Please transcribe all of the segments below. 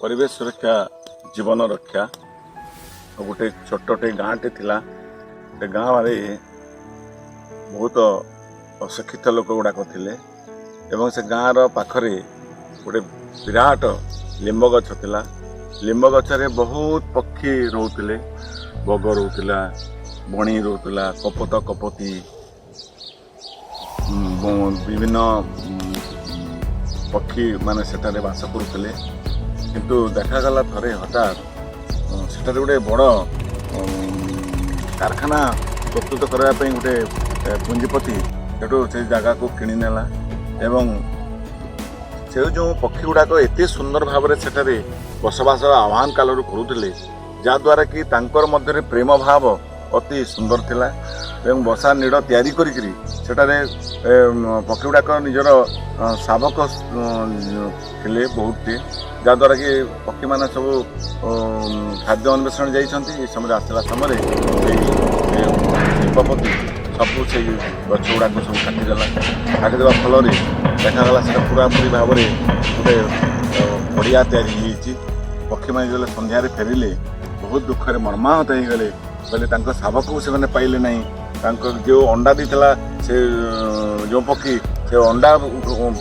ପରିବେଶ ସୁରକ୍ଷା ଜୀବନ ରକ୍ଷା। ଆଉ ଗୋଟେ ଛୋଟଟେ ଗାଁଟେ ଥିଲା। ସେ ଗାଁରେ ବହୁତ ଅଶିକ୍ଷିତ ଲୋକ ଗୁଡ଼ାକ ଥିଲେ ଏବଂ ସେ ଗାଁର ପାଖରେ ଗୋଟେ ବିରାଟ ଲିମ୍ବ ଗଛ ଥିଲା। ଲିମ୍ବ ଗଛରେ ବହୁତ ପକ୍ଷୀ ରହୁଥିଲେ। ବଗ ରହୁଥିଲା, ବଣି ରହୁଥିଲା, କପୋତ, କପୋତୀ, ବିଭିନ୍ନ ପକ୍ଷୀ ମାନେ ସେଠାରେ ବାସ କରୁଥିଲେ। କିନ୍ତୁ ଦେଖାଗଲା ଥରେ ହଠାତ୍ ସେଠାରେ ଗୋଟେ ବଡ଼ କାରଖାନା ପ୍ରସ୍ତୁତ କରିବା ପାଇଁ ଗୋଟେ ପୁଞ୍ଜିପତି ସେଠୁ ସେ ଜାଗାକୁ କିଣିନେଲା। ଏବଂ ସେ ଯେଉଁ ପକ୍ଷୀ ଗୁଡ଼ାକ ଏତେ ସୁନ୍ଦର ଭାବରେ ସେଠାରେ ବସବାସ ଆହ୍ୱାନ କାଳରୁ କରୁଥିଲେ, ଯାହାଦ୍ୱାରା କି ତାଙ୍କର ମଧ୍ୟରେ ପ୍ରେମ ଭାବ ଅତି ସୁନ୍ଦର ଥିଲା ଏବଂ ବସା ନୀଡ଼ ତିଆରି କରିକିରି ସେଠାରେ ପକ୍ଷୀ ଗୁଡ଼ାକ ନିଜର ଶାବକ ଥିଲେ ବହୁତଟି, ଯାହାଦ୍ୱାରା କି ପକ୍ଷୀମାନେ ସବୁ ଖାଦ୍ୟ ଅନ୍ୱେଷଣ ଯାଇଛନ୍ତି। ଏ ସମୟରେ ଆସିଲା ସମୟରେ ସେଇ ଶିଳ୍ପପତି ସବୁ ସେଇ ଗଛ ଗୁଡ଼ାକ ସବୁ କାଟିଦେଲା। କାଟିଦେବା ଫଳରେ ଦେଖାଗଲା ସେଟା ପୁରାପୁରି ଭାବରେ ଗୋଟେ ପଡ଼ିଆ ତିଆରି ହେଇଯାଇଛି। ପକ୍ଷୀମାନେ ଯେତେବେଳେ ସନ୍ଧ୍ୟାରେ ଫେରିଲେ, ବହୁତ ଦୁଃଖରେ ମର୍ମାହତ ହେଇଗଲେ। କହିଲେ ତାଙ୍କ ଶାବକକୁ ସେମାନେ ପାଇଲେ ନାହିଁ। ତାଙ୍କ ଯେଉଁ ଅଣ୍ଡା ଦେଇଥିଲା ସେ ଯେଉଁ ପକ୍ଷୀ, ସେ ଅଣ୍ଡା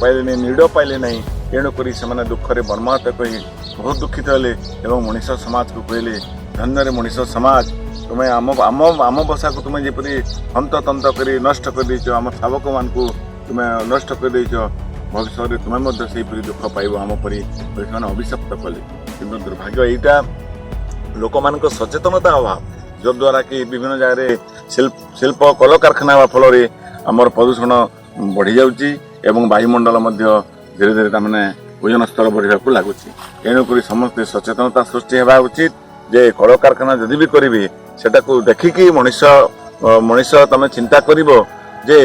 ପାଇଲେ ନାହିଁ, ନୀଡ଼ ପାଇଲେ ନାହିଁ। ତେଣୁକରି ସେମାନେ ଦୁଃଖରେ ମର୍ମାହତ କହି ବହୁତ ଦୁଃଖିତ ହେଲେ ଏବଂ ମଣିଷ ସମାଜକୁ କହିଲେ, "ଧନ୍ୟରେ ମଣିଷ ସମାଜ, ତୁମେ ଆମ ବସାକୁ ତୁମେ ଯେପରି ହନ୍ତତନ୍ତ କରି ନଷ୍ଟ କରିଦେଇଛ, ଆମ ଶାବକମାନଙ୍କୁ ତୁମେ ନଷ୍ଟ କରିଦେଇଛ, ଭବିଷ୍ୟତରେ ତୁମେ ମଧ୍ୟ ସେହିପରି ଦୁଃଖ ପାଇବ ଆମ ପରି" ବୋଲି ସେମାନେ ଅଭିଶପ୍ତ କଲେ। କିନ୍ତୁ ଦୁର୍ଭାଗ୍ୟ ଏଇଟା ଲୋକମାନଙ୍କ ସଚେତନତା ଅଭାବ, ଯଦ୍ୱାରା କି ବିଭିନ୍ନ ଜାଗାରେ ଶିଳ୍ପ କଳକାରଖାନା ହେବା ଫଳରେ ଆମର ପ୍ରଦୂଷଣ ବଢ଼ିଯାଉଛି ଏବଂ ବାୟୁମଣ୍ଡଳ ମଧ୍ୟ ଧୀରେ ଧୀରେ ତାମାନେ ଓଜନ ସ୍ତର ବଢ଼ିବାକୁ ଲାଗୁଛି। ତେଣୁକରି ସମସ୍ତେ ସଚେତନତା ସୃଷ୍ଟି ହେବା ଉଚିତ ଯେ କଳକାରଖାନା ଯଦି ବି କରିବେ, ସେଟାକୁ ଦେଖିକି ମଣିଷ ତମେ ଚିନ୍ତା କରିବ ଯେ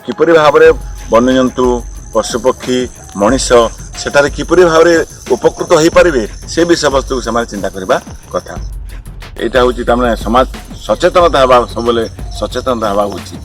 କିପରି ଭାବରେ ବନ୍ୟଜନ୍ତୁ, ପଶୁପକ୍ଷୀ, ମଣିଷ ସେଠାରେ କିପରି ଭାବରେ ଉପକୃତ ହେଇପାରିବେ, ସେ ବିଷୟବସ୍ତୁକୁ ସେମାନେ ଚିନ୍ତା କରିବା କଥା। ଏଇଟା ହେଉଛି ତାମାନେ ସମାଜ ସଚେତନତା ହେବା, ସବୁବେଳେ ସଚେତନତା ହେବା ଉଚିତ।